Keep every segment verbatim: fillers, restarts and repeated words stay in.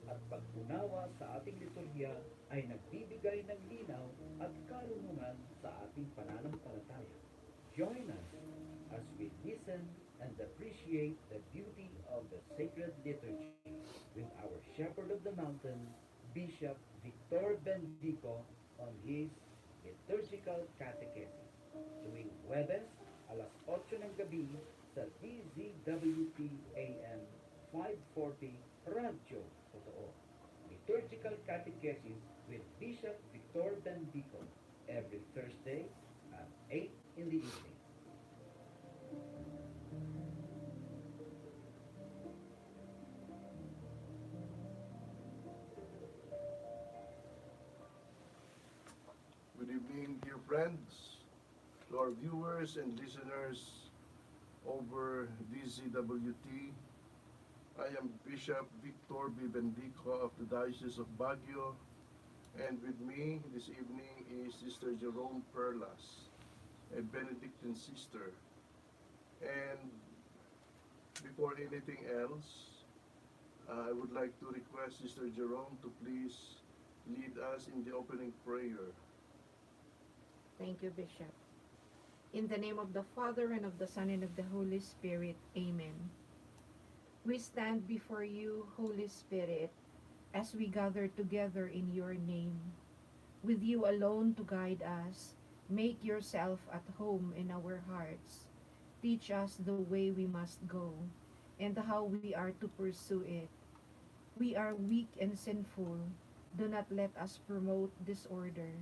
at pag-unawa sa ating liturhiya ay nagbibigay ng linaw at karunungan sa ating pananampalataya. Join us as we listen and appreciate the beauty of the sacred liturgy with our Shepherd of the Mountain, Bishop Victor Bendico, on his liturgical catechesis tuwing Huwebes alas otso ng gabi sa D Z W T A M five forty Radyo Totoo. Liturgical Catechesis with Bishop Victor Bendico every Thursday at eight in the evening. Good evening, dear friends, to our viewers and listeners over D Z W T. I am Bishop Victor B. Bendico of the Diocese of Baguio, and with me this evening is Sister Jerome Perlas, a Benedictine sister. And before anything else, uh, I would like to request Sister Jerome to please lead us in the opening prayer. Thank you, Bishop. In the name of the Father, and of the Son, and of the Holy Spirit. Amen. We stand before you, Holy Spirit, as we gather together in your name. With you alone to guide us, make yourself at home in our hearts. Teach us the way we must go and how we are to pursue it. We are weak and sinful. Do not let us promote disorder.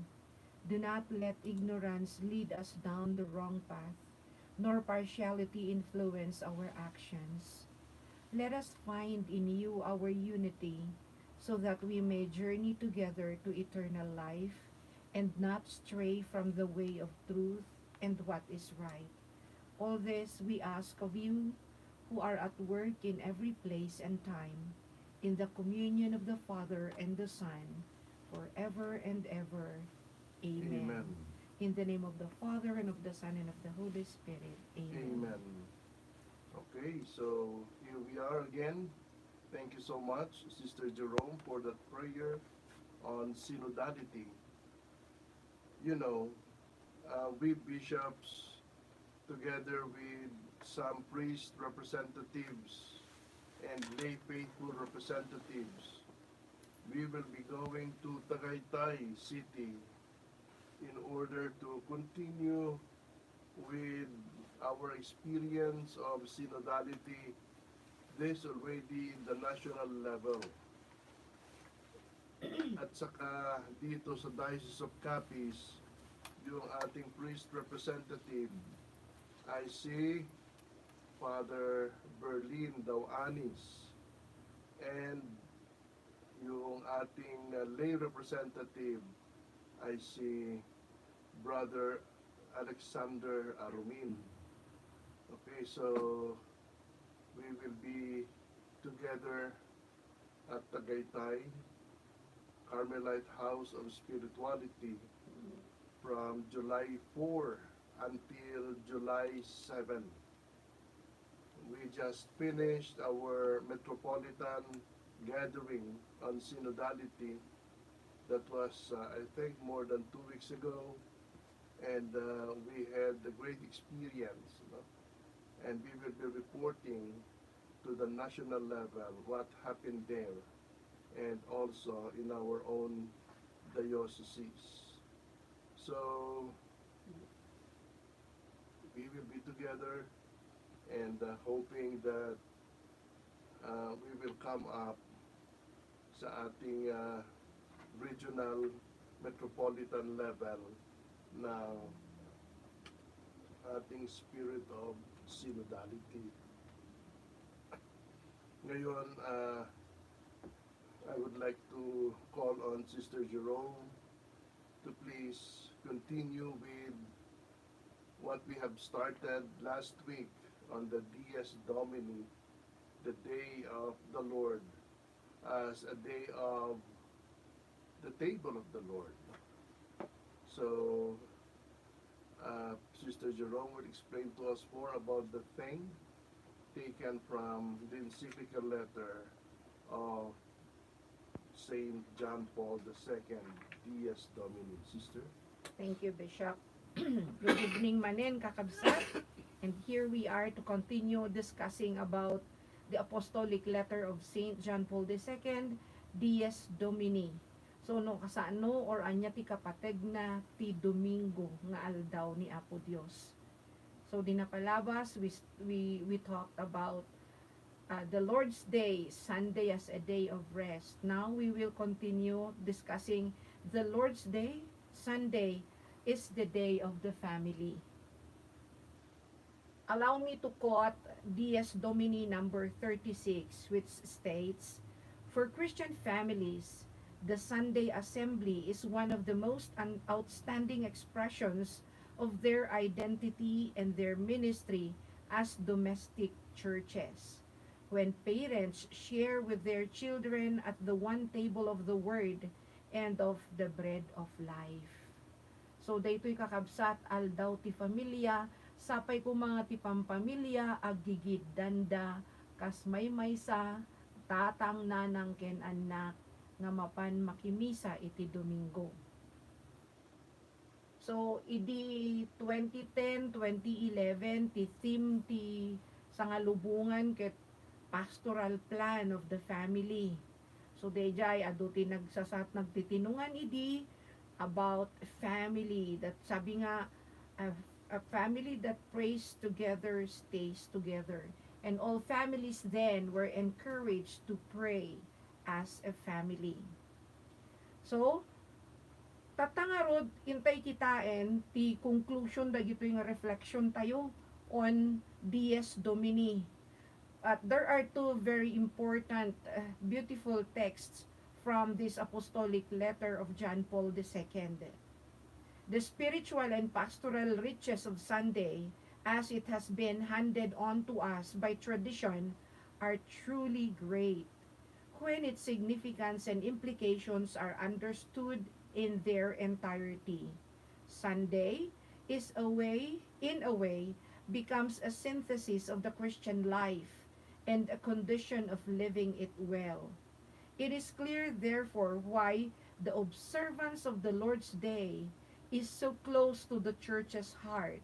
Do not let ignorance lead us down the wrong path, nor partiality influence our actions. Let us find in you our unity, so that we may journey together to eternal life and not stray from the way of truth and what is right. All this we ask of you, who are at work in every place and time, in the communion of the Father and the Son, forever and ever. Amen. Amen. In the name of the Father, and of the Son, and of the Holy Spirit. Amen. Amen. Okay, so here we are again. Thank you so much, Sister Jerome, for that prayer on synodality. You know, uh, we bishops, together with some priest representatives and lay faithful representatives, we will be going to Tagaytay City in order to continue with our experience of synodality, this already in the national level. At saka dito sa Diocese of Capiz, yung ating priest representative, I see Father Berlin Dauanis, and yung ating uh, lay representative, I see Brother Alexander Arumin. Okay, so we will be together at Tagaytay Carmelite House of Spirituality from July four until July seven. We just finished our metropolitan gathering on synodality. That was, uh, I think, more than two weeks ago, and uh, we had a great experience, you know? And we will be reporting to the national level what happened there and also in our own dioceses. So, we will be together and uh, hoping that uh, we will come up sa ating uh, regional metropolitan level na ating spirit of synodality. Ngayon, uh, I would like to call on Sister Jerome to please continue with what we have started last week on the Dies Domini, the day of the Lord, as a day of the table of the Lord. So, uh, Sister Jerome will explain to us more about the thing taken from the encyclical letter of Saint John Paul the Second, Dies Domini, sister. Thank you, Bishop. Good evening manen, kakabsat. And here we are to continue discussing about the apostolic letter of Saint John Paul the Second, Dies Domini. So, no kasano or ania ti kapategna ti Domingo nga aldaw ni Apo Dios. So, di napalabas, we, we, we talked about uh, the Lord's Day, Sunday as a day of rest. Now we will continue discussing the Lord's Day, Sunday is the day of the family. Allow me to quote Dies Domini number thirty-six, which states, "For Christian families, the Sunday assembly is one of the most un- outstanding expressions of their identity and their ministry as domestic churches, when parents share with their children at the one table of the Word and of the bread of life." So, daytoy, kakabsat, aldaw ti familia, sapay koma nga ti pampamilya aggigiddanda kas maymaysa, tatang, nanang ken annak nga mapan makimisa iti Domingo. So, idi twenty ten, twenty eleven, ti theme ti sangalubongan ket pastoral plan of the family. So, dayjay, adu ti nagsasat nagtitinongan idi about family, that sabi nga, a, a family that prays together stays together. And all families then were encouraged to pray as a family. So, tatta ngarud, intay kitaen ti conclusion dagitoy nga reflection tayo on Dies Domini. But there are two very important, uh, beautiful texts from this apostolic letter of John Paul the Second. The spiritual and pastoral riches of Sunday, as it has been handed on to us by tradition, are truly great when its significance and implications are understood in their entirety. Sunday is a way, in a way, becomes a synthesis of the Christian life and a condition of living it well. It is clear, therefore, why the observance of the Lord's Day is so close to the Church's heart,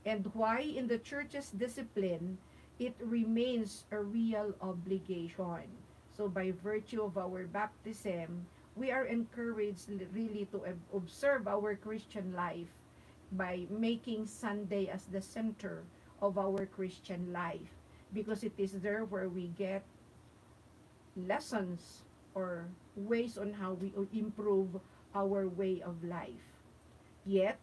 and why in the Church's discipline it remains a real obligation. So, by virtue of our baptism, we are encouraged really to ob- observe our Christian life by making Sunday as the center of our Christian life, because it is there where we get lessons or ways on how we improve our way of life. Yet,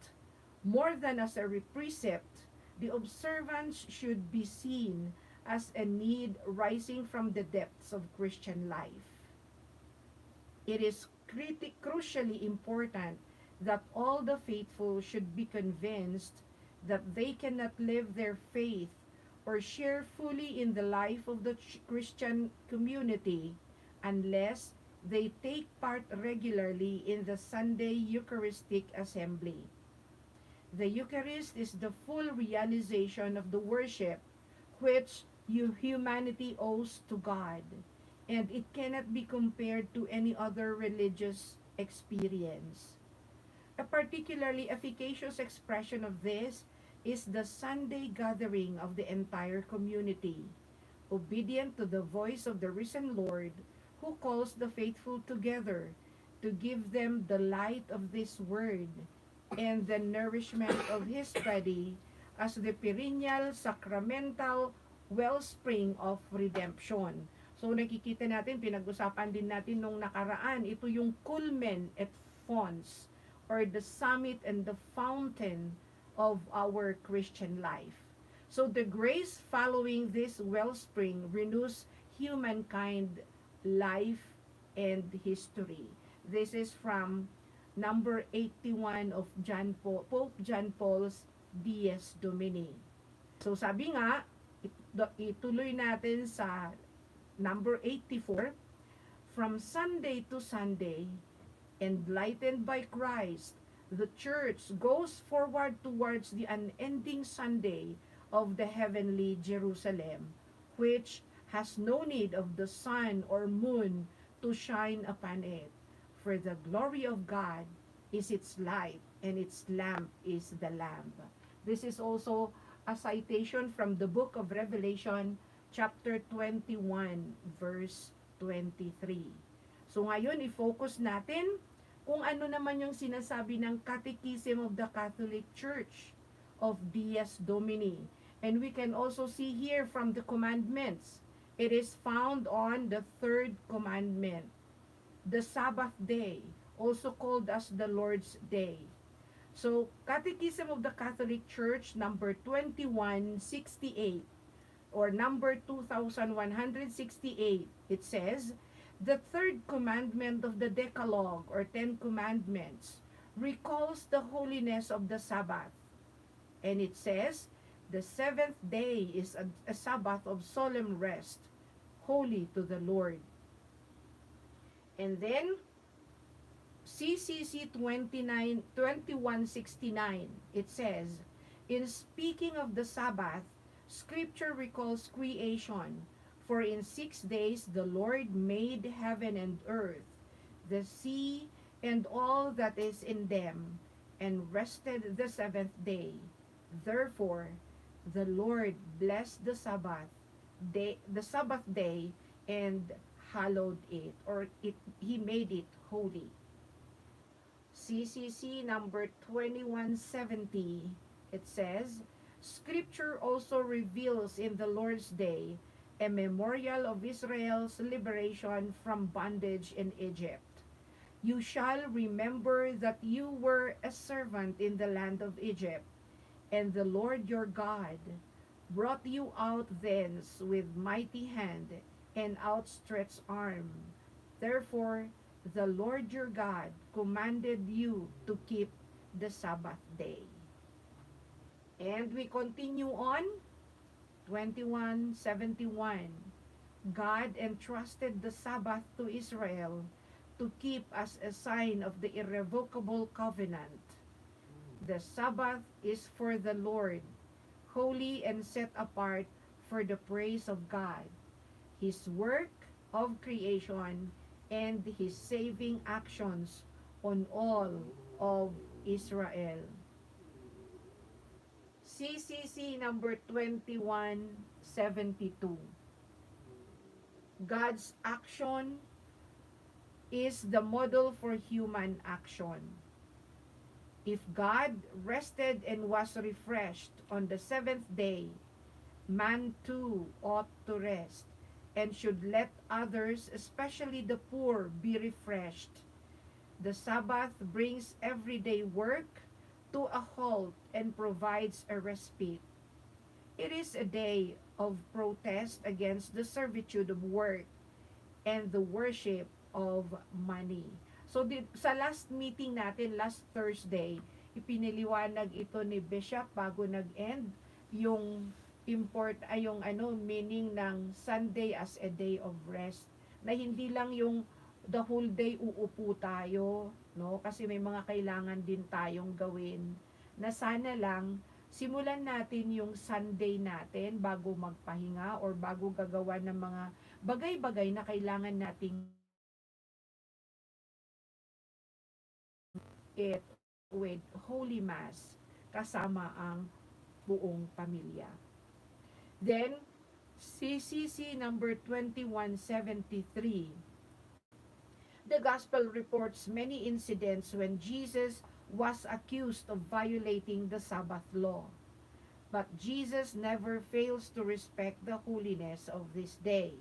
more than as a re- precept, the observance should be seen as a need rising from the depths of Christian life. It is criti- crucially important that all the faithful should be convinced that they cannot live their faith or share fully in the life of the ch- Christian community unless they take part regularly in the Sunday Eucharistic assembly. The Eucharist is the full realization of the worship which you humanity owes to God, and it cannot be compared to any other religious experience. A particularly efficacious expression of this is the Sunday gathering of the entire community, obedient to the voice of the risen Lord, who calls the faithful together to give them the light of this word and the nourishment of his study as the perennial sacramental wellspring of redemption. So, nakikita natin, pinag-usapan din natin nung nakaraan, ito yung culmen et fons, or the summit and the fountain of our Christian life. So, the grace following this wellspring renews humankind life and history. This is from number eighty-one of John Paul, Pope John Paul's Dies Domini. So, sabi nga, it- do- ituloy natin sa number eighty-four, "From Sunday to Sunday, enlightened by Christ, the Church goes forward towards the unending Sunday of the heavenly Jerusalem, which has no need of the sun or moon to shine upon it. For the glory of God is its light, and its lamp is the Lamb. This is also a citation from the book of Revelation, chapter twenty-one, verse twenty-three. So ngayon, i-focus natin kung ano naman yung sinasabi ng Catechism of the Catholic Church of Dies Domini. And we can also see here from the commandments, it is found on the third commandment, the Sabbath day, also called as the Lord's Day. So, Catechism of the Catholic Church, number twenty-one sixty-eight, or number two thousand one hundred sixty-eight, it says, "The third commandment of the Decalogue, or Ten Commandments, recalls the holiness of the Sabbath." And it says, "The seventh day is a, a Sabbath of solemn rest, holy to the Lord." And then, C C C twenty-nine, twenty-one sixty-nine, it says, "In speaking of the Sabbath, Scripture recalls creation, for in six days the Lord made heaven and earth, the sea, and all that is in them, and rested the seventh day. Therefore, the Lord blessed the Sabbath day, the Sabbath day, and hallowed it," or it, he made it holy. C C C number twenty-one seventy, it says, "Scripture also reveals in the Lord's day a memorial of Israel's liberation from bondage in Egypt. You shall remember that you were a servant in the land of Egypt, and the Lord your God brought you out thence with mighty hand and outstretched arm. Therefore, the Lord your God commanded you to keep the Sabbath day." And we continue on, twenty-one seventy-one. "God entrusted the Sabbath to Israel to keep as a sign of the irrevocable covenant. The Sabbath is for the Lord, holy and set apart for the praise of God, his work of creation, and his saving actions on all of Israel." C C C number twenty-one seventy-two. God's action is the model for human action. If God rested and was refreshed on the seventh day, man too ought to rest and should let others, especially the poor, be refreshed. The Sabbath brings everyday work to a halt and provides a respite. It is a day of protest against the servitude of work and the worship of money. So, di, sa last meeting natin, last Thursday, ipinaliwanag ito ni Bishop bago nag-end yung import, ay yung ano, meaning ng Sunday as a day of rest. Na hindi lang yung the whole day uupo tayo, no? Kasi may mga kailangan din tayong gawin. Na sana lang, simulan natin yung Sunday natin bago magpahinga or bago gagawa ng mga bagay-bagay na kailangan nating it with Holy Mass kasama ang buong pamilya. Then, C C C number twenty-one seventy-three. The Gospel reports many incidents when Jesus was accused of violating the Sabbath law. But Jesus never fails to respect the holiness of this day.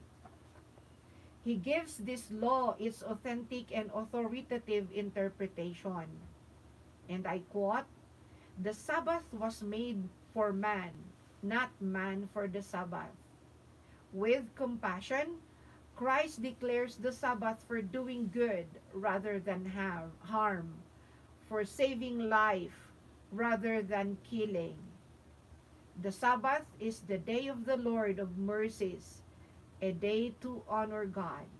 He gives this law its authentic and authoritative interpretation. And I quote, "The Sabbath was made for man, not man for the Sabbath." With compassion, Christ declares the Sabbath for doing good rather than har-, harm, for saving life rather than killing. The Sabbath is the day of the Lord of mercies, a day to honor God.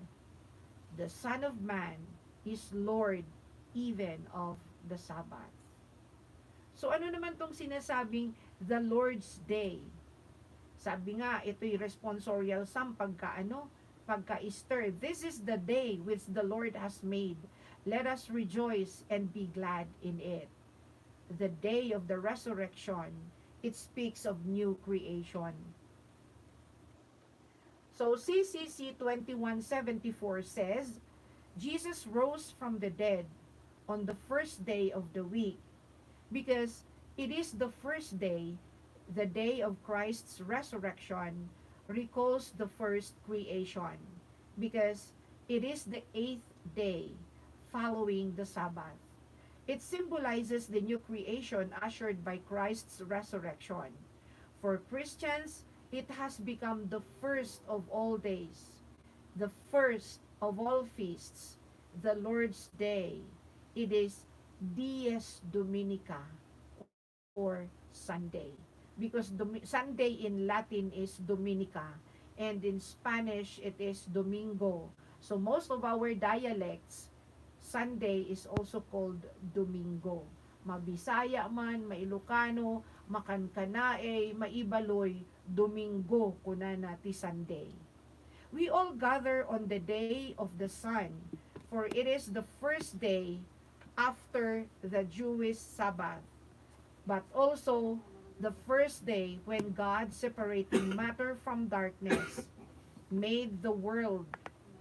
The Son of Man is Lord even of the Sabbath. So, ano naman tong sinasabing the Lord's Day? Sabi nga, ito'y responsorial psalm pagka ano, pagka-Easter, "This is the day which the Lord has made. Let us rejoice and be glad in it." The day of the resurrection, it speaks of new creation. So C C C twenty-one seventy-four says, "Jesus rose from the dead on the first day of the week." Because it is the first day, the day of Christ's resurrection recalls the first creation, because it is the eighth day following the Sabbath. It symbolizes the new creation ushered by Christ's resurrection. For Christians, it has become the first of all days, the first of all feasts, the Lord's Day. It is Dies Dominica, or Sunday. Because Domi-, Sunday in Latin is Dominica, and in Spanish it is Domingo. So most of our dialects, Sunday is also called Domingo. Mabisaya man, Mailocano, Makankanaey, Maibaloy, Domingo kunana ti Sunday. We all gather on the day of the sun, for it is the first day after the Jewish Sabbath, but also the first day when God, separating matter from darkness, made the world.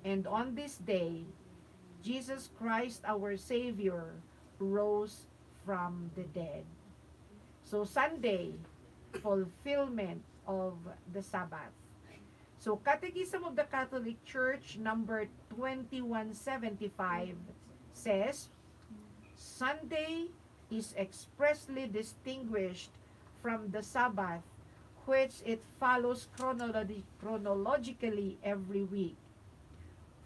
And on this day, Jesus Christ, our Savior, rose from the dead. So Sunday, fulfillment of the Sabbath. So Catechism of the Catholic Church number twenty-one seventy-five says, "Sunday is expressly distinguished from the Sabbath, which it follows chronologi-, chronologically every week.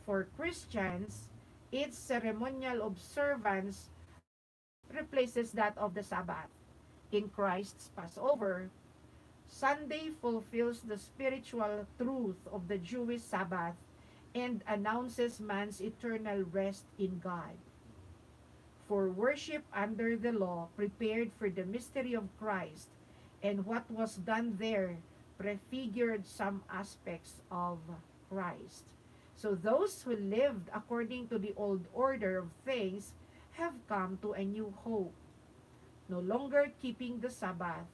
For Christians, its ceremonial observance replaces that of the Sabbath. In Christ's Passover, Sunday fulfills the spiritual truth of the Jewish Sabbath and announces man's eternal rest in God. For worship under the law prepared for the mystery of Christ, and what was done there prefigured some aspects of Christ." So those who lived according to the old order of things have come to a new hope, no longer keeping the Sabbath,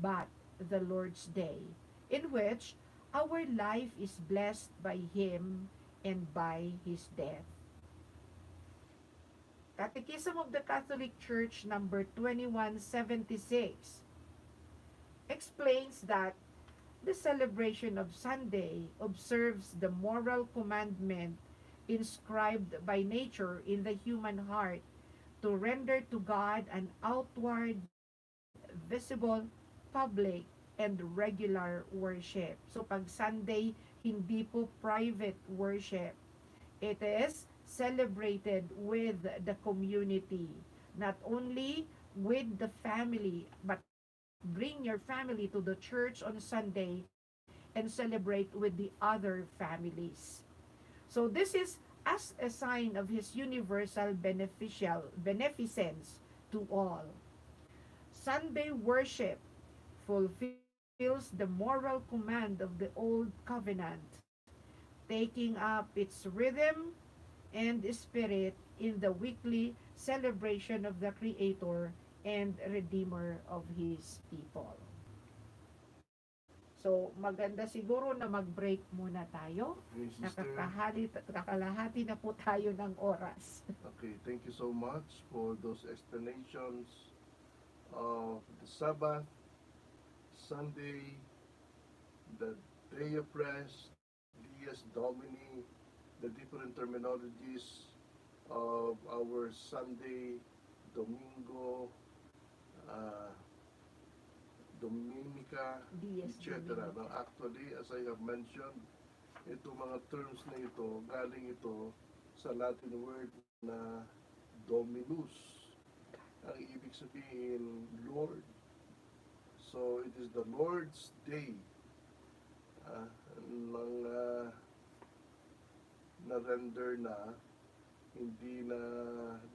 but the Lord's Day, in which our life is blessed by Him and by His death. Catechism of the Catholic Church number twenty-one seventy-six explains that the celebration of Sunday observes the moral commandment inscribed by nature in the human heart to render to God an outward, visible, public, and regular worship. So pag Sunday, hindi po private worship. It is celebrated with the community, not only with the family, but bring your family to the church on Sunday and celebrate with the other families. So this is as a sign of His universal beneficial beneficence to all. Sunday worship fulfills the moral command of the Old Covenant, taking up its rhythm and spirit in the weekly celebration of the Creator and Redeemer of His people. So, maganda siguro na mag-break muna tayo. Okay, sister. Nakakahali-, kakalahati na po tayo ng oras. Okay, thank you so much for those explanations of the Sabbath, Sunday, the day of rest, Dies Domini, the different terminologies of our Sunday, Domingo, ah, Dominica, Dies et cetera. Domini. No? Actually, as I have mentioned, itong mga terms na ito, galing ito sa Latin word na Dominus. Ang ibig sabihin, Lord. So, it is the Lord's day. Ah, nang, ah, na-render na, hindi na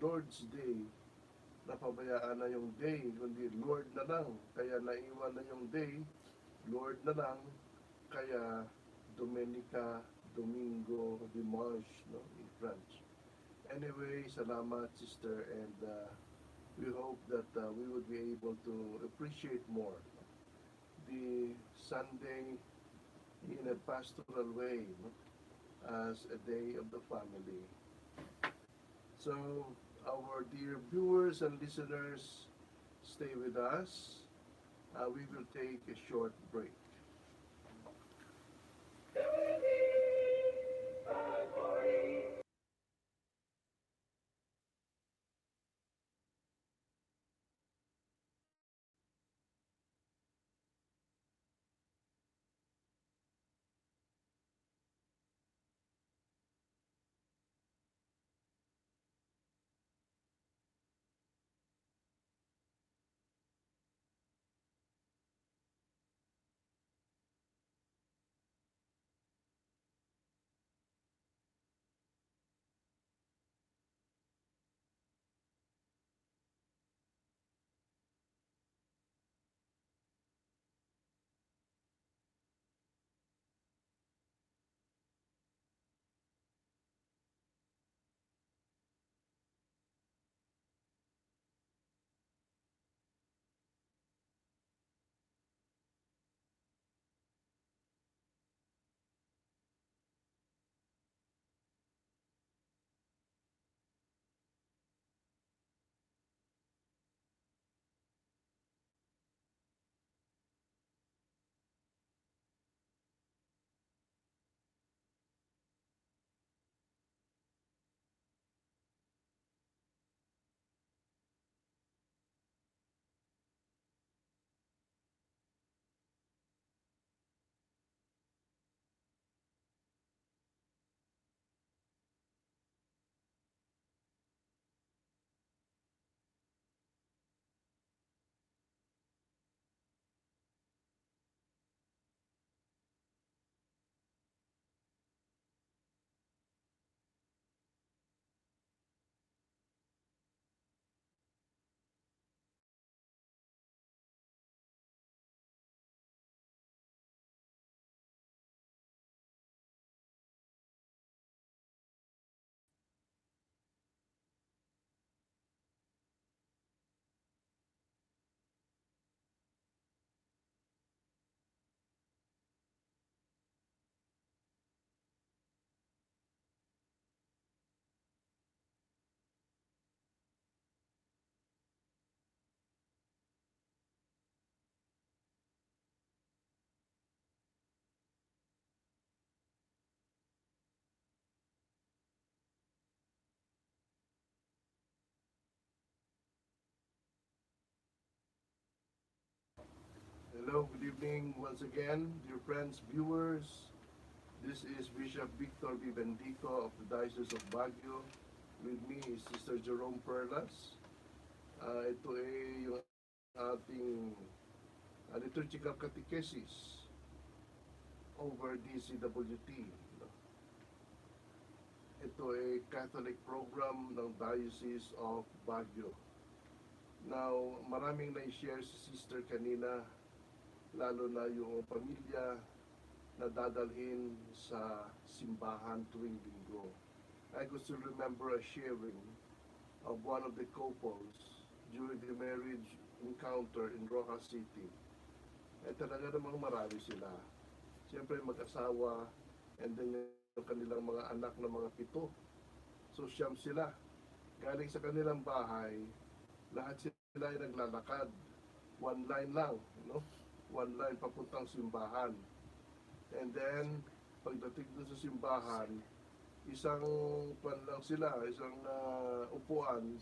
Lord's Day, napabayaan na yung day, kundi Lord na lang. Kaya naiwan na yung day, Lord na lang, kaya Dominica Domingo, Dimanche, no, in French. Anyway, salamat, sister, and, uh, we hope that, uh, we would be able to appreciate more the Sunday in a pastoral way, no, as a day of the family. So, our dear viewers and listeners, stay with us. Uh, we will take a short break. Hello, good evening once again, dear friends, viewers. This is Bishop Victor Bibendico of the Diocese of Baguio. With me is Sister Jerome Perlas. Ah, ito ay yung ating, ah, liturgical catechesis over D C W T, no? Ito ay Catholic program ng Diocese of Baguio. Now, maraming na-share si Sister kanina, lalo na yung pamilya na dadalhin sa simbahan tuwing Linggo. I could still remember a sharing of one of the couples during the marriage encounter in Roxas City. Eh, talaga namang marami sila. Siyempre, mag-asawa, and then yung kanilang mga anak na mga pito. So, siyam sila. Galing sa kanilang bahay, lahat sila ay naglalakad. One line lang, no? One line papuntang simbahan. And then, pagdating dun sa simbahan, isang kwan lang sila, isang, ah, upuan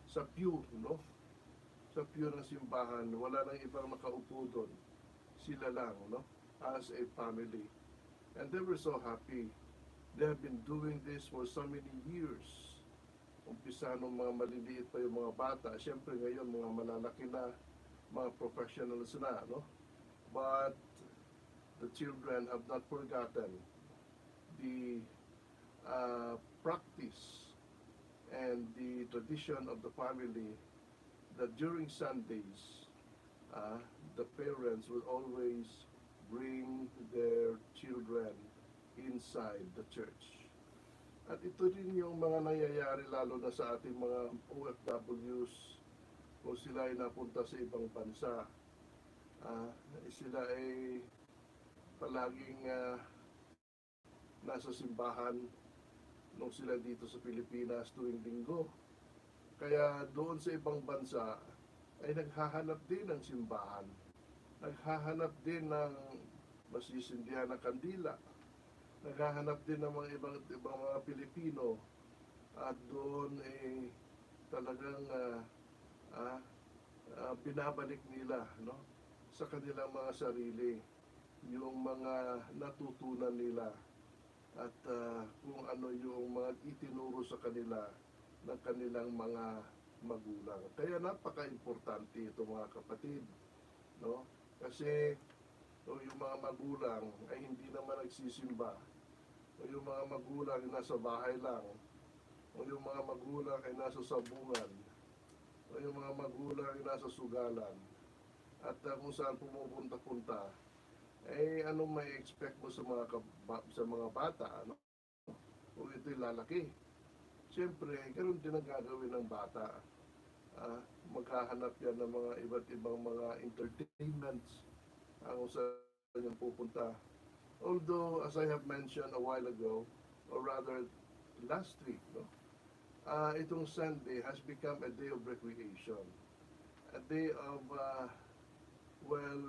sa pew, no? Sa pew ng simbahan, wala nang ibang nakaupo dun. Sila lang, no? As a family. And they were so happy. They have been doing this for so many years. Umpisa nung mga maliliit pa yung mga bata. Siyempre ngayon, mga malalaki na, mga professionals na, no? But the children have not forgotten the, uh, practice and the tradition of the family that during Sundays, uh, the parents will always bring their children inside the church. At ito rin yung mga nangyayari lalo na sa ating mga O F Ws kung sila ay napunta sa ibang bansa. Ah, sila ay palaging, ah, nasa simbahan nung sila dito sa Pilipinas tuwing linggo. Kaya doon sa ibang bansa ay naghahanap din ng simbahan. Naghahanap din ng masisindihan na kandila. Naghahanap din ng mga ibang, ibang mga Pilipino. At doon, eh, talagang, ah, ah, ah, binabalik nila, no, sa kanilang mga sarili yung mga natutunan nila at, ah, kung ano yung mga itinuro sa kanila ng kanilang mga magulang. Kaya napaka-importante ito, mga kapatid, no? Kasi, o yung mga magulang ay hindi naman nagsisimba, o yung mga magulang ay nasa bahay lang, o yung mga magulang ay nasa sabungan, o yung mga magulang ay nasa sugalan, at, ah, kung saan pumupunta-punta, eh, anong may expect mo sa mga kab-, sa mga bata, ano? Kung ito'y lalaki, siyempre, ganun din ang gagawin ng bata. Ah, maghahanap yan ng mga iba't ibang mga entertainments, ah, kung saan yan pupunta. Although, as I have mentioned a while ago, or rather, last week, no? Ah, itong Sunday has become a day of recreation, a day of, ah, well,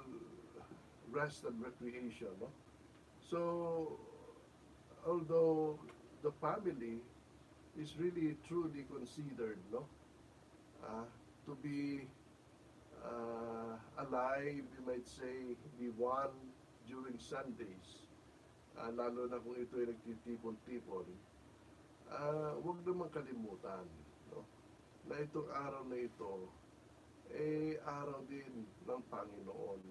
rest and recreation, no? So, although the family is really truly considered, no, ah, to be, ah, alive, we might say, be one during Sundays, ah, lalo na kung ito ay nagtitipon-tipon, ah, huwag naman kalimutan, no, na itong araw na ito, eh, araw din ng Panginoon.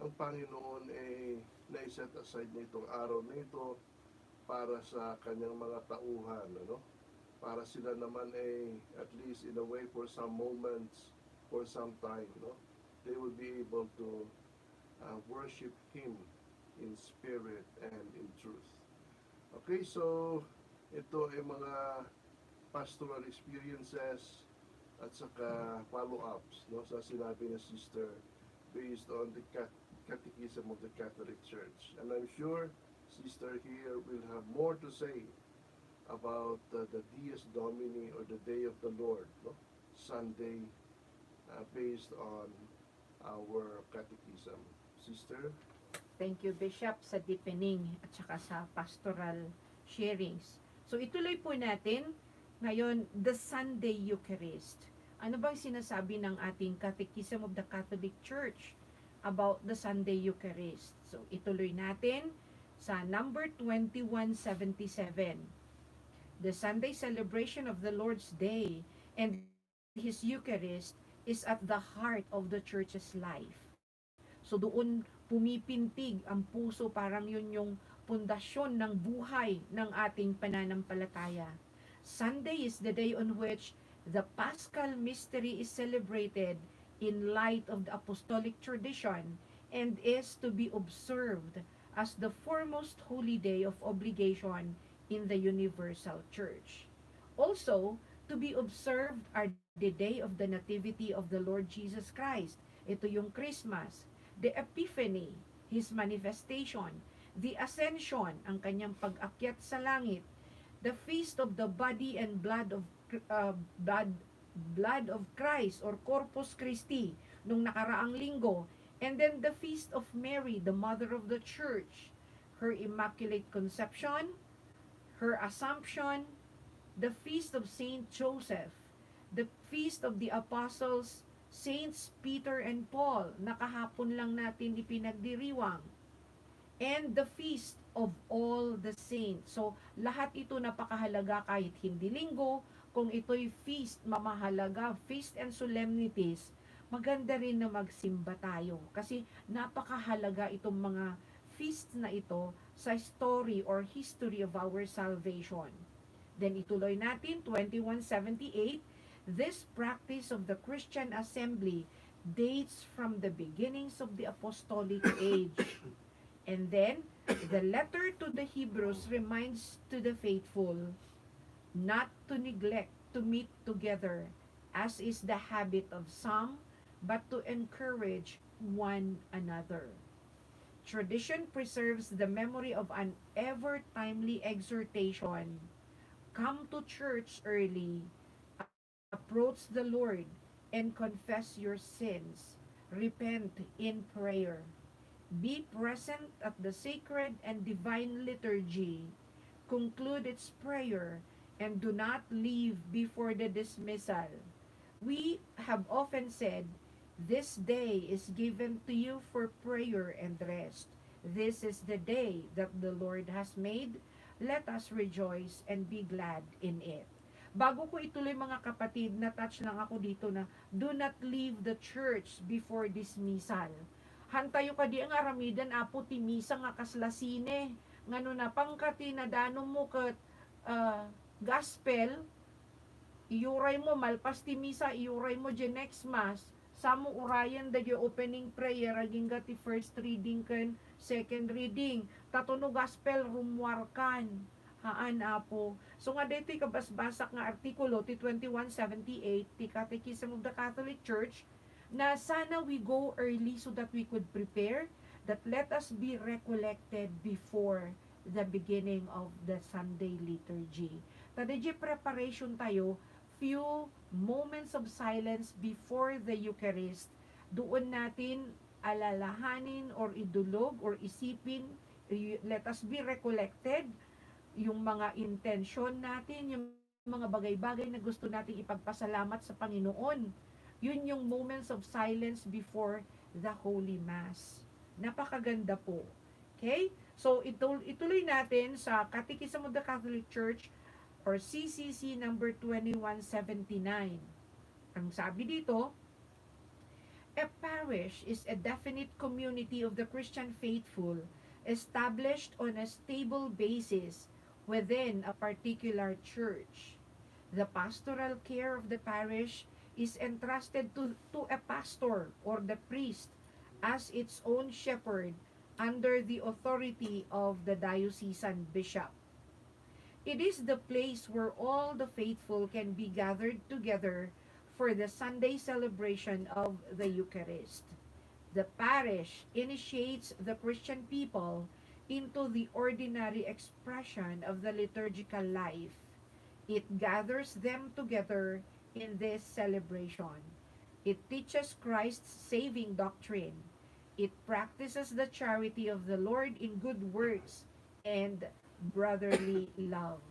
Ang Panginoon, eh, nai-set aside niya itong araw na ito para sa kanyang mga tauhan, ano? Para sila naman, eh, at least in a way, for some moments, for some time, no? They will be able to, uh, worship Him in spirit and in truth. Okay, so ito ay mga pastoral experiences at saka follow-ups, no, sa sinabi ni Sister based on the cat-, Catechism of the Catholic Church. And I'm sure Sister here will have more to say about, uh, the Dies Domini or the Day of the Lord, no? Sunday, uh, based on our catechism. Sister? Thank you, Bishop, sa deepening at saka sa pastoral sharings. So, ituloy po natin ngayon, the Sunday Eucharist. Ano bang sinasabi ng ating Catechism of the Catholic Church about the Sunday Eucharist? So, ituloy natin sa number twenty-one seventy-seven. The Sunday celebration of the Lord's Day and His Eucharist is at the heart of the Church's life. So, doon pumipintig ang puso, parang yun yung pundasyon ng buhay ng ating pananampalataya. Sunday is the day on which the Paschal Mystery is celebrated in light of the apostolic tradition and is to be observed as the foremost holy day of obligation in the universal church. Also, to be observed are the day of the Nativity of the Lord Jesus Christ. Ito yung Christmas, the Epiphany, His manifestation, the Ascension, ang kanyang pag-akyat sa langit, the feast of the body and blood of, uh, blood, blood of Christ or Corpus Christi nung nakaraang linggo, and then the feast of Mary, the Mother of the Church, her Immaculate Conception, her Assumption, the feast of Saint Joseph, the feast of the Apostles, Saints Peter and Paul, na kahapon lang natin ipinagdiriwang, and the feast of all the saints. So, lahat ito napakahalaga kahit hindi linggo, kung ito'y feast, mamahalaga, feast and solemnities, maganda rin na magsimba tayo kasi napakahalaga itong mga feast na ito sa story or history of our salvation. Then ituloy natin, twenty-one seventy-eight, this practice of the Christian assembly dates from the beginnings of the apostolic age. And then, The letter to the Hebrews reminds to the faithful not to neglect to meet together, as is the habit of some, but to encourage one another. Tradition preserves the memory of an ever timely exhortation: "Come to church early, approach the Lord, and confess your sins. Repent in prayer. Be present at the sacred and divine liturgy. Conclude its prayer, and do not leave before the dismissal." We have often said, "This day is given to you for prayer and rest. This is the day that the Lord has made. Let us rejoice and be glad in it." Bago ko ituloy, mga kapatid, na-touch lang ako dito na, "Do not leave the church before dismissal." Hantayo kadi nga aramiden, Apo, ti misa nga kasla sine, nga no napangka ti nadanom mo ket, ah, gospel, iyuray mo, malpas ti misa, iyuray mo diay next mass, samo urayen dagiti opening prayer, agingga ti first reading ken second reading. Tato no gospel, rummuarkan. Haan, Apo. So nga daytoy kabasbasak nga artikulo ti twenty-one seventy-eight ti Catechism of the Catholic Church, na sana we go early so that we could prepare, that let us be recollected before the beginning of the Sunday liturgy. Ta diay preparation tayo, few moments of silence before the Eucharist, doon natin alalahanin or idulog or isipin, y-, let us be recollected, yung mga intensyon natin, yung mga bagay-bagay na gusto nating ipagpasalamat sa Panginoon. Yun yung moments of silence before the Holy Mass. Napakaganda po. Okay? So, itul-, ituloy natin sa Catechism of the Catholic Church or C C C number twenty-one seventy-nine. Ang sabi dito, "A parish is a definite community of the Christian faithful established on a stable basis within a particular church. The pastoral care of the parish is entrusted to, to a pastor or the priest as its own shepherd under the authority of the diocesan bishop. It is the place where all the faithful can be gathered together for the Sunday celebration of the Eucharist. The parish initiates the Christian people into the ordinary expression of the liturgical life. It gathers them together in this celebration. It teaches Christ's saving doctrine. It practices the charity of the Lord in good works and brotherly love."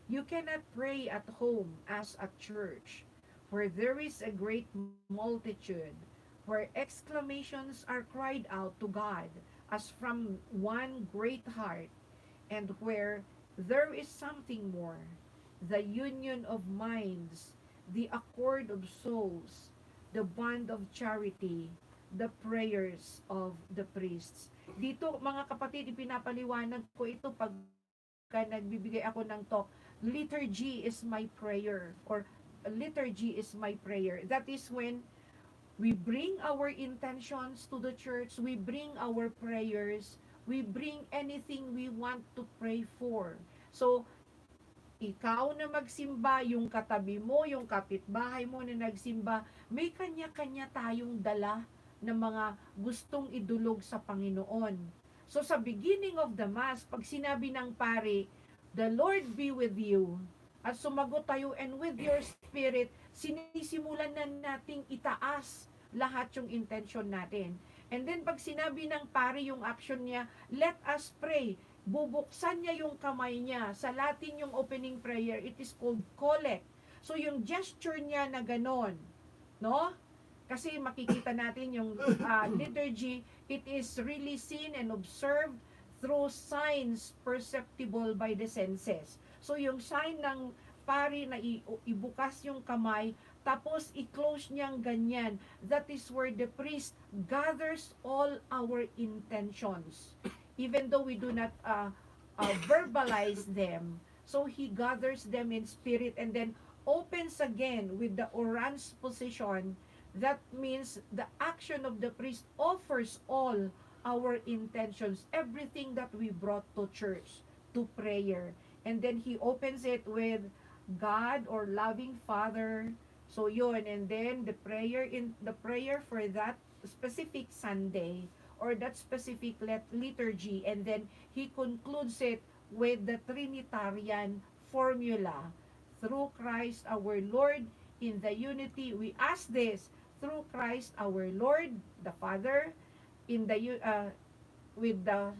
You cannot pray at home as at church, where there is a great multitude, where exclamations are cried out to God as from one great heart, and where there is something more, the union of minds, the accord of souls, the bond of charity, the prayers of the priests. Dito, mga kapatid, ipinapaliwanag ko ito pagka nagbibigay ako ng talk, "Liturgy is my prayer," or "Liturgy is my prayer." That is when we bring our intentions to the church, we bring our prayers, we bring anything we want to pray for. So, ikaw na magsimba, yung katabi mo, yung kapitbahay mo na nagsimba, may kanya-kanya tayong dala na mga gustong idulog sa Panginoon. So, sa beginning of the Mass, pag sinabi ng pari, "The Lord be with you," at sumagot tayo, "And with your spirit," sinisimulan na nating itaas lahat yung intention natin. And then, pag sinabi ng pari yung action niya, "Let us pray," bubuksan niya yung kamay niya. Sa Latin yung opening prayer, it is called collect. So, yung gesture niya na ganon, no? Kasi makikita natin yung, ah, liturgy, it is really seen and observed through signs perceptible by the senses. So, yung sign ng pari na i-, ibukas yung kamay, tapos i-close niyang ganyan, that is where the priest gathers all our intentions. Even though we do not, uh, uh, verbalize them, so he gathers them in spirit and then opens again with the orans position. That means the action of the priest offers all our intentions, everything that we brought to church, to prayer. And then he opens it with God or loving Father. So yun, and then the prayer in the prayer for that specific Sunday or that specific let- liturgy, and then he concludes it with the Trinitarian formula: through Christ our Lord, in the unity, we ask this through Christ our Lord, the Father, in the u- uh, with the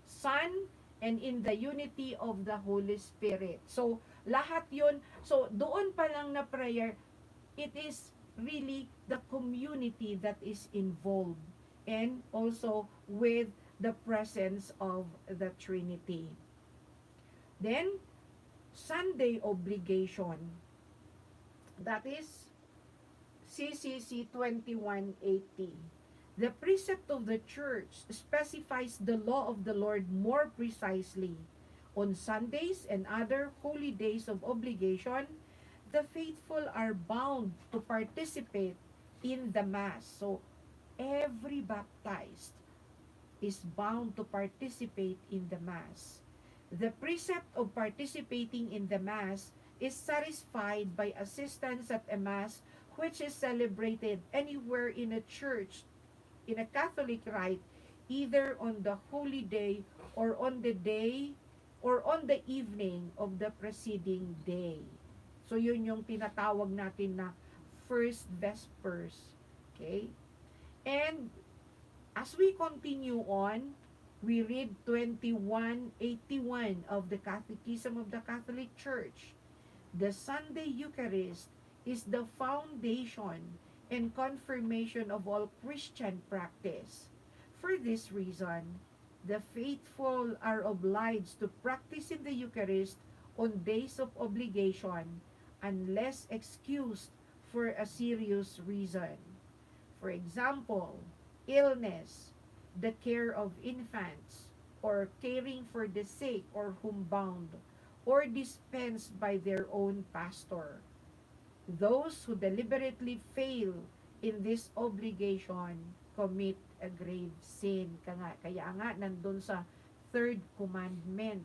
Son, and in the unity of the Holy Spirit. So, lahat yun. So, doon pa lang na prayer, it is really the community that is involved, and also with the presence of the Trinity. Then, Sunday obligation. That is C C C twenty-one eighty. The precept of the church specifies the law of the Lord more precisely. On Sundays and other holy days of obligation, the faithful are bound to participate in the Mass. So, every baptized is bound to participate in the Mass. The precept of participating in the Mass is satisfied by assistance at a Mass which is celebrated anywhere in a church, in a Catholic rite, either on the holy day or on the day or on the evening of the preceding day. So, yun yung tinatawag natin na first vespers. Okay? And as we continue on, we read twenty-one eighty-one of the Catechism of the Catholic Church. The Sunday Eucharist is the foundation and confirmation of all Christian practice. For this reason, the faithful are obliged to practice in the Eucharist on days of obligation, unless excused for a serious reason. For example, illness, the care of infants, or caring for the sick or homebound, or dispensed by their own pastor. Those who deliberately fail in this obligation commit a grave sin. Kaya, kaya nga, nandun sa third commandment.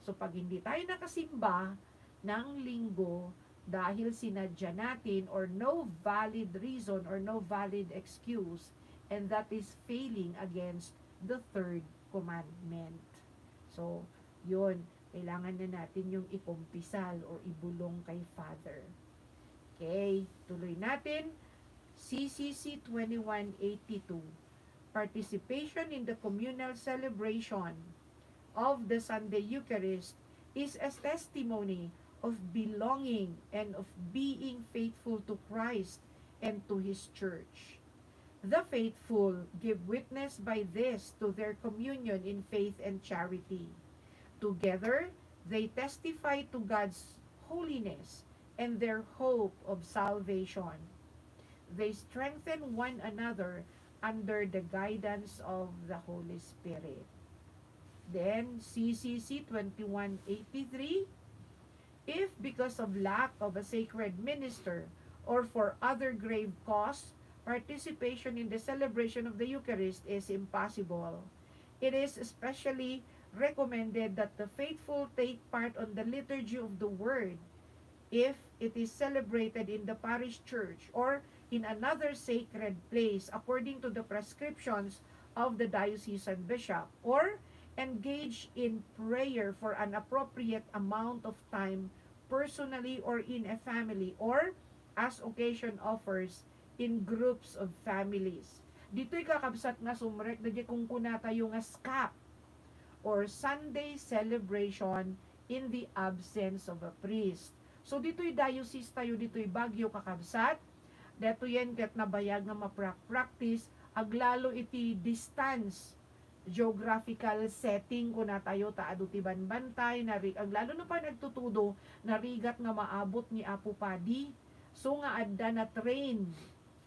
So, pag hindi tayo nakasimba ng linggo dahil sinadya natin or no valid reason or no valid excuse, and that is failing against the third commandment. So, yun, kailangan na natin yung ikumpisal or ibulong kay Father. Okay, tuloy natin. C C C twenty-one eighty-two. Participation in the communal celebration of the Sunday Eucharist is a testimony of belonging and of being faithful to Christ and to His Church. The faithful give witness by this to their communion in faith and charity. Together, they testify to God's holiness and their hope of salvation. They strengthen one another under the guidance of the Holy Spirit. Then, C C C twenty-one eighty-three, if because of lack of a sacred minister or for other grave cause, participation in the celebration of the Eucharist is impossible, it is especially recommended that the faithful take part on the liturgy of the word if it is celebrated in the parish church or in another sacred place according to the prescriptions of the diocesan bishop, or engage in prayer for an appropriate amount of time personally or in a family or as occasion offers in groups of families. Ditoy kakabsat nga sumrek, dagiti kunkunatayo nga SCAP or Sunday celebration in the absence of a priest. So, ditoy diocese tayo, ditoy Baguio, kakabsat, detoyen ket nabayag nga maprak-practice, aglalo iti distance, geographical setting, kunatayo, ta adu ti banbantay, nari-, aglalo no pay nagtutudo, narigat nga maabot ni Apo Padi. So nga adda na-train,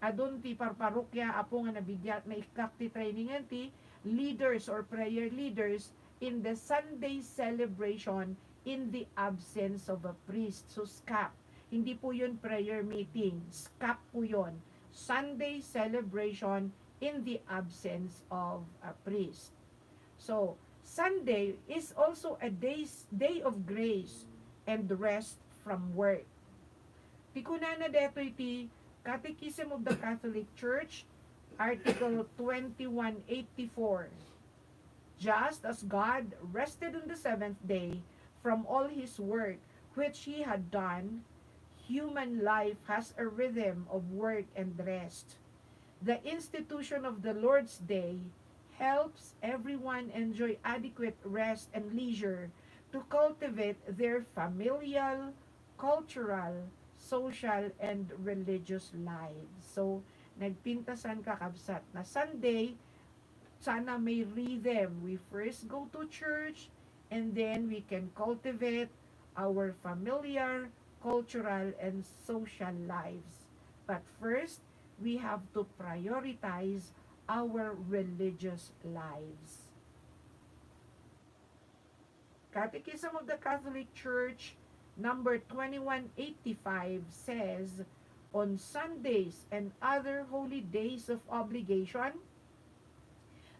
adun ti parparokya, Apo, nga nabigat, naikkak ti trainingen ti leaders or prayer leaders in the Sunday celebration in the absence of a priest. So, SCAP. Hindi po yun prayer meeting. SCAP po yun. Sunday celebration in the absence of a priest. So, Sunday is also a day's, day of grace and rest from work. Ti kunana detoy ti Catechism of the Catholic Church, Article twenty-one eighty-four. Just as God rested on the seventh day from all his work which he had done, human life has a rhythm of work and rest. The institution of the Lord's Day helps everyone enjoy adequate rest and leisure to cultivate their familial, cultural, social, and religious lives. So, nagpintasan, kakabsat, na Sunday, sana may rhythm. We first go to church, and then we can cultivate our familiar, cultural, and social lives. But first, we have to prioritize our religious lives. Catechism of the Catholic Church, number twenty-one eighty-five, says, "On Sundays and other holy days of obligation,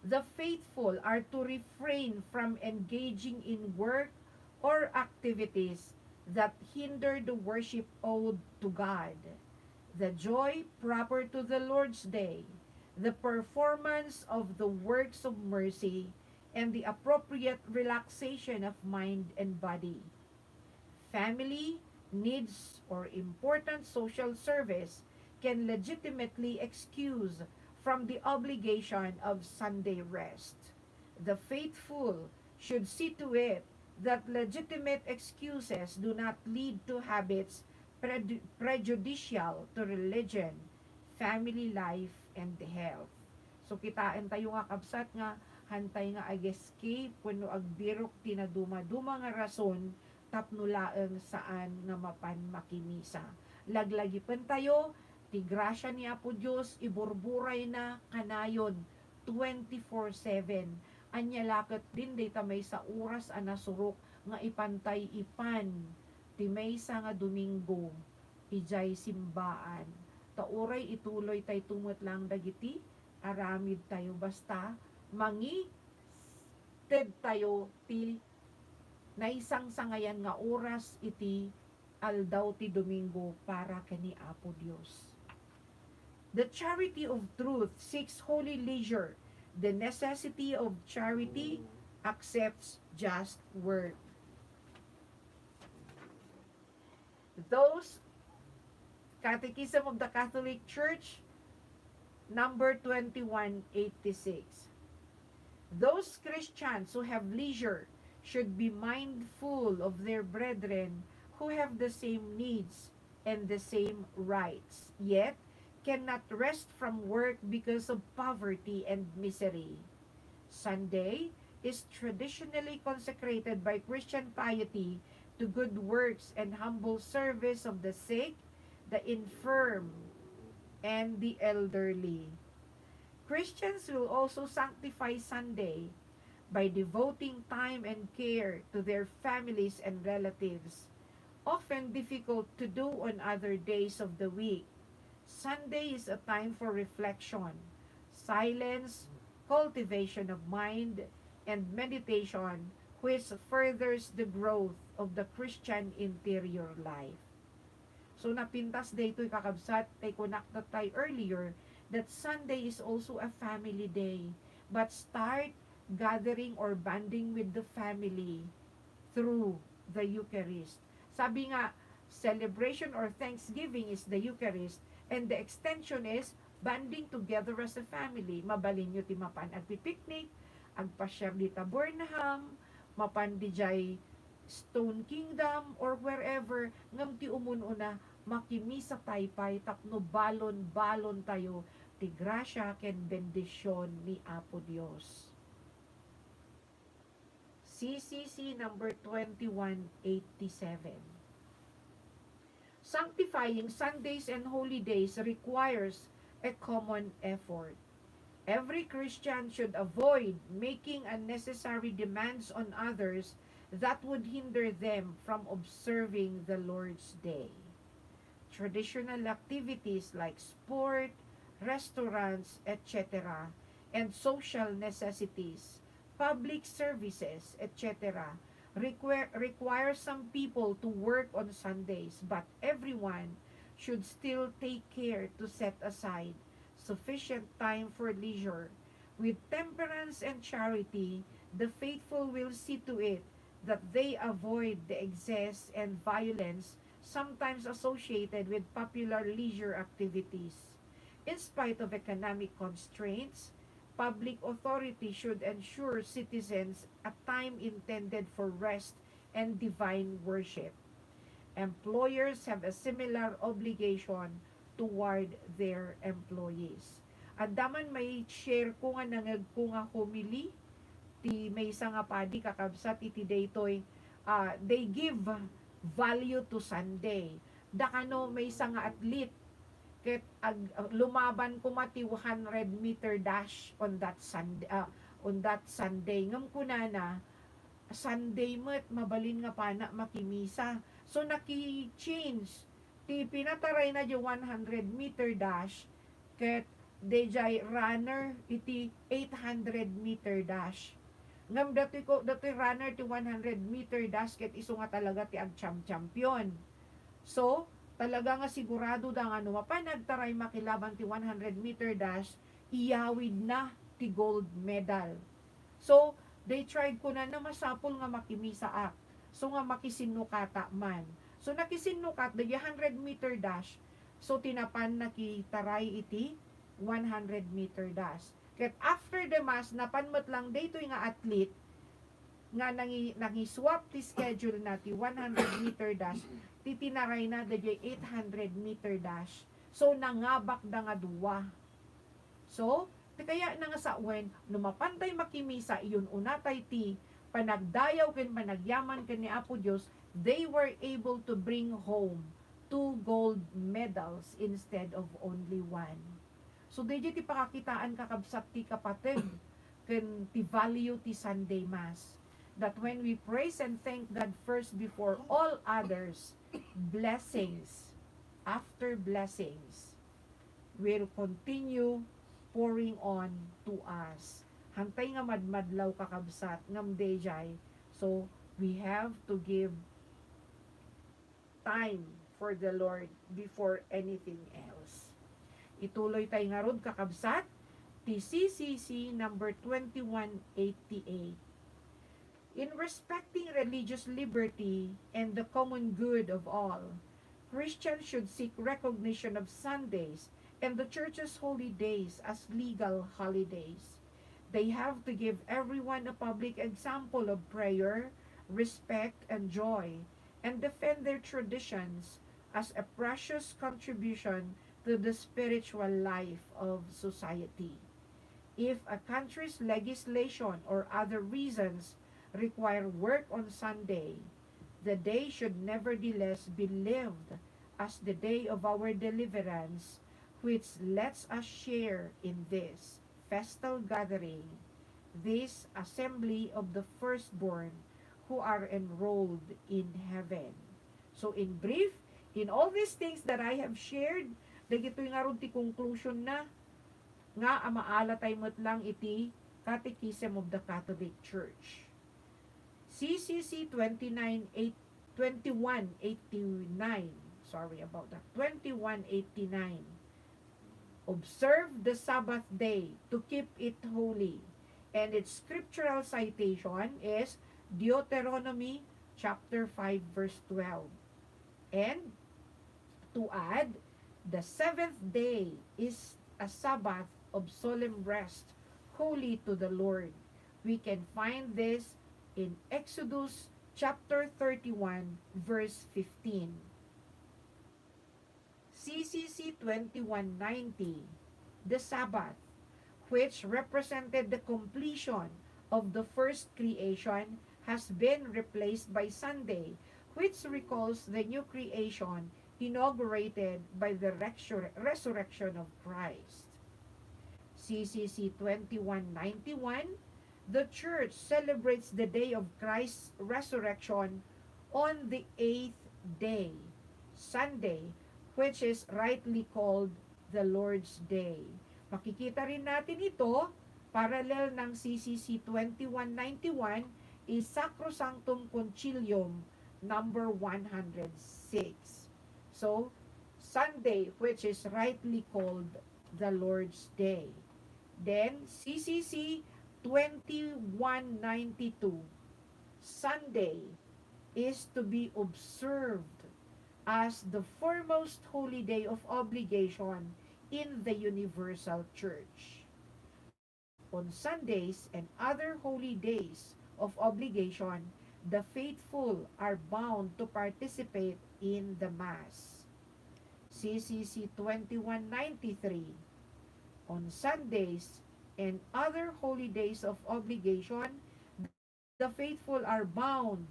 the faithful are to refrain from engaging in work or activities that hinder the worship owed to God. The joy proper to the Lord's Day, the performance of the works of mercy, and the appropriate relaxation of mind and body. Family needs or important social service can legitimately excuse from the obligation of Sunday rest. The faithful should see to it that legitimate excuses do not lead to habits preju-, prejudicial to religion, family life, and health." So, kitaentayo nga, kabsat, nga hantay nga ag-escape wenno agbirok ti nadumaduma nga rason tapno laeng saan nga mapan makimisa. Laglagipentayo, ti grasia ni Apo Dios iburburayna kanayon twenty-four seven. Ania la ketdin dayta maysa oras a nasurok nga ipantay ipan ti maysa nga Domingo idiay simbaan. Ta uray ituloytayto met laeng dagiti aramidtayo, basta mangitedtayo ti naisangsangayan nga oras iti aldaw ti Domingo para ken ni Apo Dios. The charity of truth seeks holy leisure. The necessity of charity accepts just work. Those, Catechism of the Catholic Church, number twenty-one eighty-six. Those Christians who have leisure should be mindful of their brethren who have the same needs and the same rights, yet cannot rest from work because of poverty and misery. Sunday is traditionally consecrated by Christian piety to good works and humble service of the sick, the infirm, and the elderly. Christians will also sanctify Sunday by devoting time and care to their families and relatives, often difficult to do on other days of the week. Sunday is a time for reflection, silence, cultivation of mind, and meditation, which furthers the growth of the Christian interior life. So, napintas daytoy, kakabsat, tay kunak tayo earlier, that Sunday is also a family day. But start gathering or bonding with the family through the Eucharist. Sabi nga, celebration or thanksgiving is the Eucharist, and the extension is bonding together as a family. Mabalinyo ti mapan agpipiknik, agpasyar dita Burnham, mapan didiay Stone Kingdom or wherever, ngem ti umun-una, makimisatay pay tapno balon-balontayo ti grasia ken bendision ni Apo Dios. C C C number twenty-one eighty-seven. Sanctifying Sundays and holy days requires a common effort. Every Christian should avoid making unnecessary demands on others that would hinder them from observing the Lord's Day. Traditional activities like sport, restaurants, et cetera, and social necessities, public services, et cetera, require, require some people to work on Sundays, but everyone should still take care to set aside sufficient time for leisure. With temperance and charity, the faithful will see to it that they avoid the excess and violence sometimes associated with popular leisure activities. In spite of economic constraints, public authority should ensure citizens a time intended for rest and divine worship. Employers have a similar obligation toward their employees. Adda man mai-share ko nga nangegko nga homily ti maysa nga padi, kakabsat, iti daytoy, ah, they give value to Sunday. Da kano maysa nga athlete ket ag-, lumaban koma ti one hundred meter dash on that Sunday, ah, on that Sunday. Ngem kunana, Sunday met, mabalin nga pana makimisa. So, naki-change ti pinatarayna di one hundred meter dash ket dayjay runner iti eight hundred meter dash. Ngem datoy ko, datoy runner ti one hundred meter dash ket isu nga talaga ti agchampion. So, talaga nga sigurado da nga no mapan agtaray makilaban ti one hundred meter dash, iyawidna ti gold medal. So, they tried, kunana, masapul nga makimisaak. So nga makisinnukata man. So nakisinnukat, dagiti hundred meter dash. So ti napan nakitaray iti one hundred meter dash. Ket after the mass, napan met lang daytoy nga athlete nga nangi-, nangi-swap ti schedule na ti one hundred meter dash, ti tinarayna dagiti eight hundred meter dash. So nangabakda nga dua. So, ti kayatna nga sawen, no mapantay makimisa, iun-unatay ti panagdayaw ken panagyaman ken ni Apo Dios, they were able to bring home two gold medals instead of only one. So, daydiay ti pakakitaan, kakabsat, ti kapateg ken ti value ti Sunday Mass, that when we praise and thank God first before all others, blessings after blessings will continue pouring on to us. Hantay nga madmadlaw, kakabsat, ngem daydiay. So, we have to give time for the Lord before anything else. Ituloy tay ngarud, kakabsat, ti C C C number twenty-one eighty-eight. In respecting religious liberty and the common good of all, Christians should seek recognition of Sundays and the Church's holy days as legal holidays. They have to give everyone a public example of prayer, respect, and joy, and defend their traditions as a precious contribution to the spiritual life of society. If a country's legislation or other reasons require work on Sunday, the day should nevertheless be lived as the day of our deliverance, which lets us share in this festal gathering, this assembly of the firstborn who are enrolled in heaven. So in brief, in all these things that I have shared, dagitoy ngarud ti conclusion na, nga amaalatay met lang iti Catechism of the Catholic Church. C C C twenty-nine eight, twenty-one eighty-nine, sorry about that, twenty-one eighty-nine. Observe the Sabbath day to keep it holy. And its scriptural citation is Deuteronomy chapter five, verse twelve. And to add, the seventh day is a Sabbath of solemn rest, holy to the Lord. We can find this in Exodus chapter thirty-one, verse fifteen. C C C twenty-one ninety, the Sabbath, which represented the completion of the first creation, has been replaced by Sunday, which recalls the new creation inaugurated by the resur-, resurrection of Christ. C C C twenty-one ninety-one, the Church celebrates the day of Christ's resurrection on the eighth day, Sunday, which is rightly called the Lord's Day. Makikita rin natin ito, parallel ng C C C twenty-one ninety-one is Sacrosanctum Concilium number one hundred six. So, Sunday, which is rightly called the Lord's Day. Then, C C C twenty-one ninety-two, Sunday is to be observed as the foremost holy day of obligation in the universal church. On Sundays and other holy days of obligation, the faithful are bound to participate in the Mass. C C C twenty-one ninety-three, on Sundays and other holy days of obligation, the faithful are bound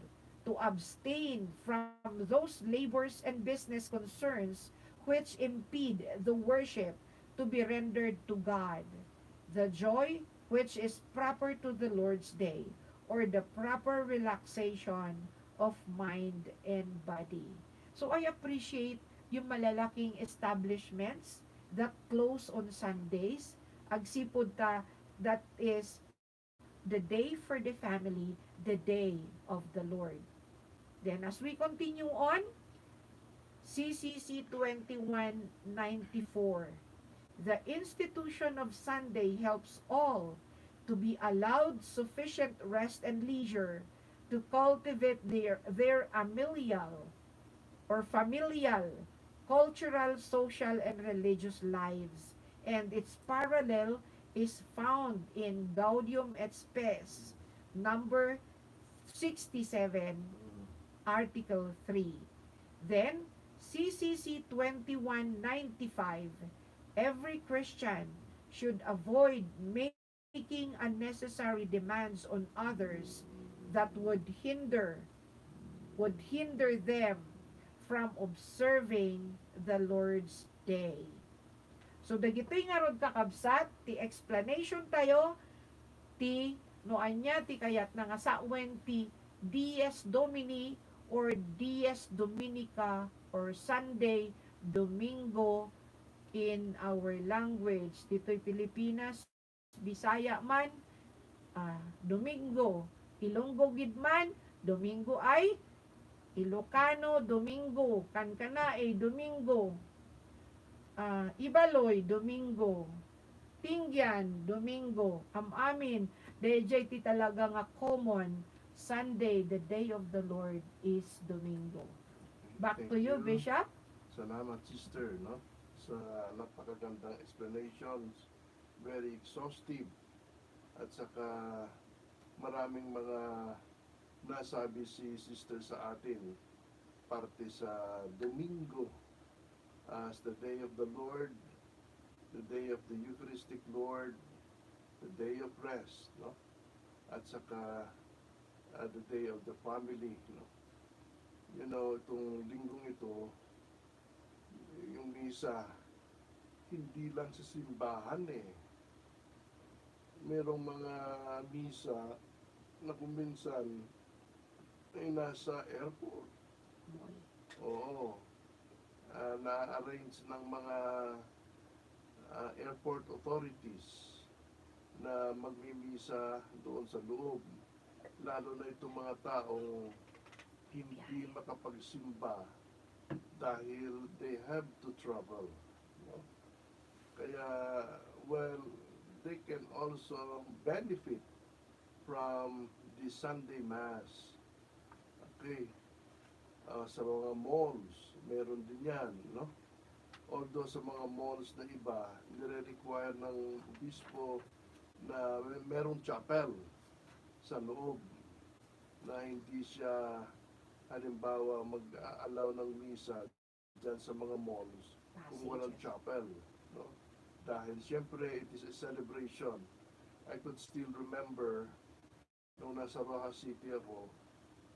to abstain from those labors and business concerns which impede the worship to be rendered to God, the joy which is proper to the Lord's Day, or the proper relaxation of mind and body. So I appreciate yung malalaking establishments that close on Sundays. Agsipud ta, that is the day for the family, the day of the Lord. Then as we continue on, C C C twenty-one ninety-four, the institution of Sunday helps all to be allowed sufficient rest and leisure to cultivate their, their amelial or familial, cultural, social, and religious lives, and its parallel is found in Gaudium et Spes, number sixty-seven, Article three. Then, C C C twenty-one ninety-five, every Christian should avoid making unnecessary demands on others that would hinder, would hinder them from observing the Lord's Day. So, dagitoy ngarud, kakabsat, ti explanation tayo ti no ania ti kayatna nga sawen ti Dies Domini or Dies Dominica or Sunday, Domingo in our language. Ditoy Pilipinas, Bisaya man, ah, Domingo. Ilonggo gid man, Domingo ay Ilocano, Domingo. Kankanaey, Domingo. Ah, Ibaloy, Domingo. Tinggian, Domingo. Am-amin, daydiay ti talaga nga common, Sunday, the day of the Lord, is Domingo. Back to you, Bishop. Salamat, sister, no? Sa napakagandang explanations. Very exhaustive. At saka maraming mga nasabi si sister sa atin, parte sa Domingo as the day of the Lord, the day of the Eucharistic Lord, the day of rest, no? At saka, ah, the day of the family, no? You know, itong linggong ito, yung misa, hindi lang sa simbahan eh. Merong mga misa na kung minsan ay nasa airport. Oo. Ah, na-arrange ng mga, ah, airport authorities na magmimisa doon sa loob. Lalo na itong mga taong hindi makapagsimba dahil they have to travel, no? Kaya, well, they can also benefit from the Sunday Mass. Okay. Ah, sa mga malls, meron din yan, no? Although sa mga malls na iba, nire-require ng obispo na may-, merong chapel sa loob, na hindi siya, halimbawa, mag-allow ng misa dyan sa mga malls kung walang chapel, no? Dahil siyempre, it is a celebration. I could still remember nung nasa Roxas City ako,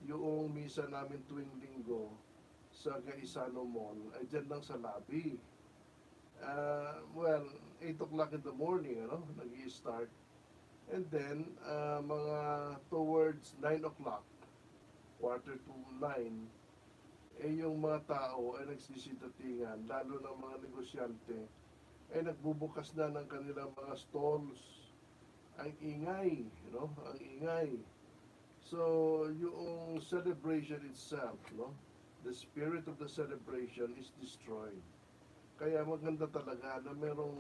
yung misa namin tuwing Linggo sa Gaisano Mall ay dyan lang sa lobby. Ah, well, eight o'clock in the morning, ano, nag-i-start. And then, ah, mga towards nine o'clock, quarter to nine, eh, yung mga tao ay nagsisidatingan, lalo ng mga negosyante, ay nagbubukas na ng kanilang mga stalls. Ang ingay, no? Ang ingay. So, yung celebration itself, no? The spirit of the celebration is destroyed. Kaya maganda talaga na merong,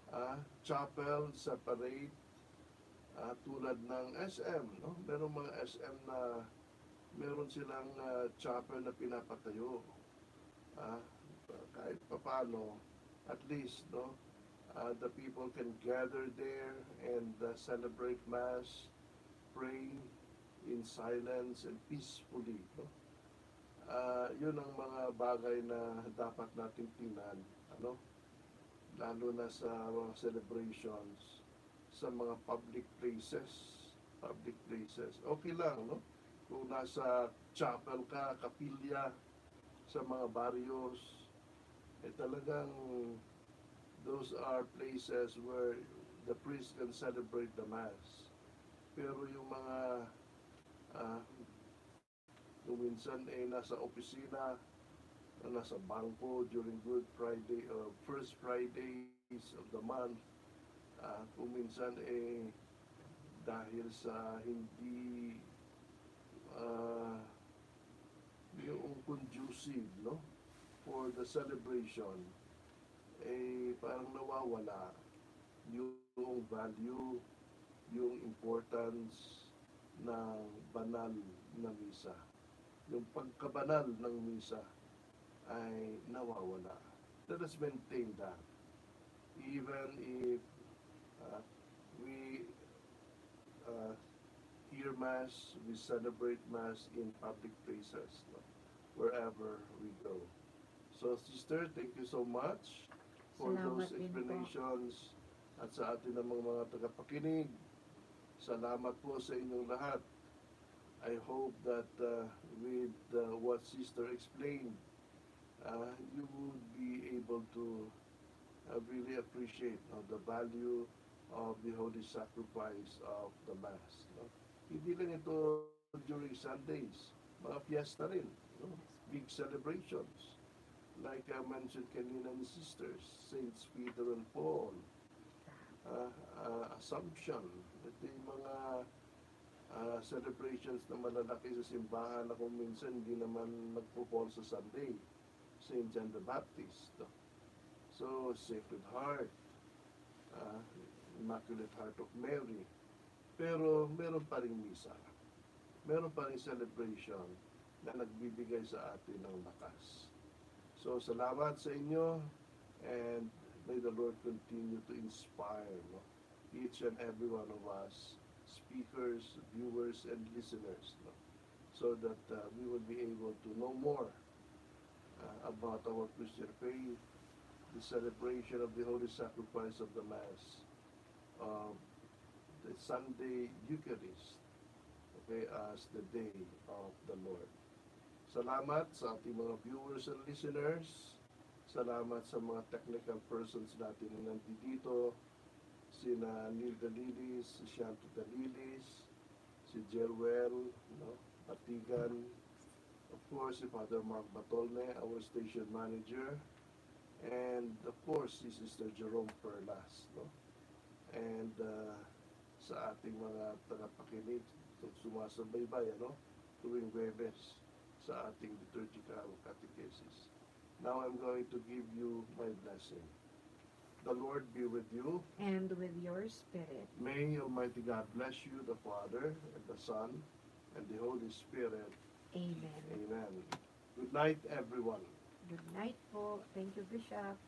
ah, chapel separate, ah, tulad ng S M, no? Merong mga S M na meron silang, ah, chapel na pinapatayo. Ah, kahit papaano, at least, no, ah, the people can gather there and, ah, celebrate Mass, pray in silence and peacefully, no? Ah, yun ang mga bagay na dapat nating tingnan, ano? Lalo na sa mga celebrations, sa mga public places, public places. Okay lang, no? Kung nasa chapel ka, kapilya, sa mga barrios, eh, talagang those are places where the priest can celebrate the Mass. Pero yung mga, ah, kung minsan, eh, nasa opisina, nasa bangko during Good Friday or first Fridays of the month, ah, kung minsan, eh, dahil sa hindi, ah, yung conducive, no, for the celebration, eh, parang nawawala yung value, yung importance ng banal na misa. Yung pagkabanal ng misa ay nawawala. Let us maintain that. Even if, uh, we, uh, hear Mass, we celebrate Mass in public places, no? Wherever we go. So, Sister, thank you so much for Salamat those din po. explanations at sa atin namang mga tagapakinig. Salamat po sa inyong lahat. I hope that, uh, with, uh, what Sister explained, uh, you would be able to, uh, really appreciate, no, the value of the holy sacrifice of the Mass, no? Hindi lang ito during Sundays, mga fiesta rin, no? Big celebrations. Like I mentioned kanina ni Sisters, Saints Peter and Paul, ah, ah, Assumption. Ito yung mga, ah, celebrations na malalaki sa simbahan na kung minsan hindi naman nagpo-fall sa Sunday. Saint John the Baptist, no? So, Sacred Heart, ah, Immaculate Heart of Mary. Pero meron pa ring misa. Meron pa ring celebration na nagbibigay sa atin ng lakas. So, salamat sa inyo, and may the Lord continue to inspire, no, each and every one of us, speakers, viewers, and listeners, no, so that, uh, we will be able to know more, uh, about our Christian faith, the celebration of the Holy Sacrifice of the Mass, of the Sunday Eucharist, okay, as the day of the Lord. Salamat sa ating mga viewers and listeners. Salamat sa mga technical persons natin na nandito, sina Neil Dalilis, si Shanti Dalilis, si Jeruel, no, Batigan, of course, si Father Mark Batolne, our station manager, and of course, si Sister Jerome Perlas, no? And, uh, sa ating mga tagapakinig, itong sumasabaybay, ano, tuwing Huwebes sa ating liturgical catechesis. Now I'm going to give you my blessing. The Lord be with you. And with your spirit. May Almighty God bless you, the Father, and the Son, and the Holy Spirit. Amen. Amen. Good night, everyone. Good night po. Thank you, Bishop.